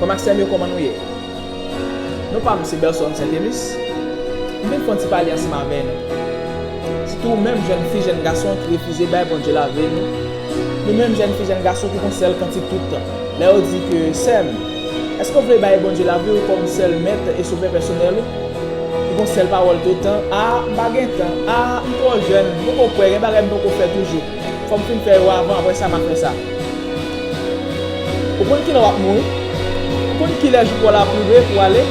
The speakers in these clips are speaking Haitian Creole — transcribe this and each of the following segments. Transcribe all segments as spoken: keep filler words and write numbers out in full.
Frè m ak sè m yo, kòman nou ye? Non pa m se Belson Saint-Emus. M vin fè yon ti pale ansanm avè nou. Sitou ou menm jèn fi, jèn gason ki refize bay Bondye lavi nou. Nou menm jèn fi, jèn gason ki gon sèl kantik tout tan. Lè yo di ke, sè m, èske w vle bay Bondye lavi w kòm sèl mèt e sovè pèsonèl ou? Ki gon sèl pawòl tout tan, a, m pa gen tan, a, m twò jèn, m poko prè, gen bagay m poko fè toujou. Fò m fin fè yo avan, apre sa m a fè sa. Ou konn kilè w ap mouri? Ou konn kilè jou pa w la ap rive pou w ale?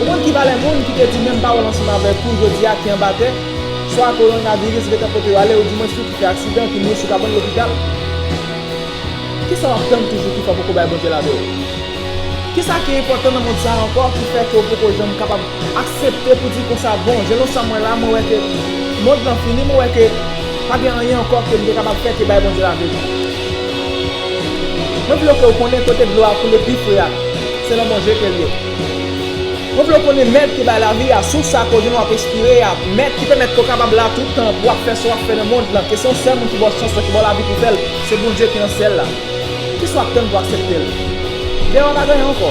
Ou konn ki valè moun ki te di menm pawòl ansanm avèk ou jodi a ki anba tè? Swa kowonaviris gentan pote yo ale, oudimwens tou ki fè aksidan, ki mouri sou kabann lopital? Kisa w ap tann toujou ki fè w poko bay Bondye lavi w? Kisa ki enpòtan nan mond sa a ankò ki fè ke w poko janm kapab aksepte pou di konsa, bon, jan nou sa mwen la, mwen wè ke mond lan fini, mwen wè ke pa gen anyen ankò ke m te kapab fè ke bay Bondye lavi m? Mwen vle ke w konnen kote dlo a koule pi fre a, se nan Bondye ke l ye. Mwen vle w konnen mèt ki bay lavi a, sous sa kote nou ap espire a, mèt ki pèmèt ke w kapab la tout tan pou w ap fè sa w ap fè nan mond lan, ke se yon sèl moun ki ba w chans lan, ki ba w lavi pou w fè l, se Bondye ki nan syèl la. Kisa w ap tann pou aksepte l? Dèyè w pa gen anyen ankò.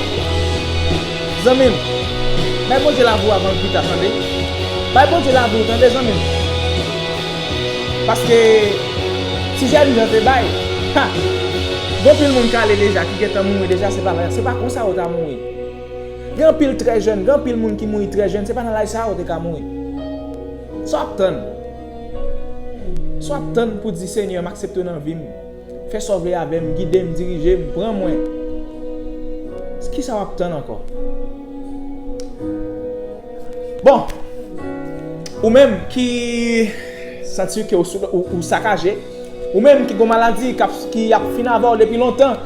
Zanmi m, bay Bondye lavi w avan l pita, tande. Bay Bondye lavi w, tande, zanmi m. Paske si jèn jan te bay, ha, gon pil moun k ale deja, ki gentan mouri deja, se pa, se pa konsa yo ta mouri. Gen anpil trè jèn, gen anpil moun ki mouri trè jèn, se pa nan laj sa yo te ka mouri. Sa w ap tann? Sa w ap tann pou di, Senyè, m aksepte w nan vi m. Fè sa w vle avè m, gide m, dirije m, pran mwen. Kisa w ap tann ankò? Bon, ou menm ki santi ke w sou, ou, ou sakaje, ou menm ki gon maladi k ap, ki ap fin avè w depi lontan,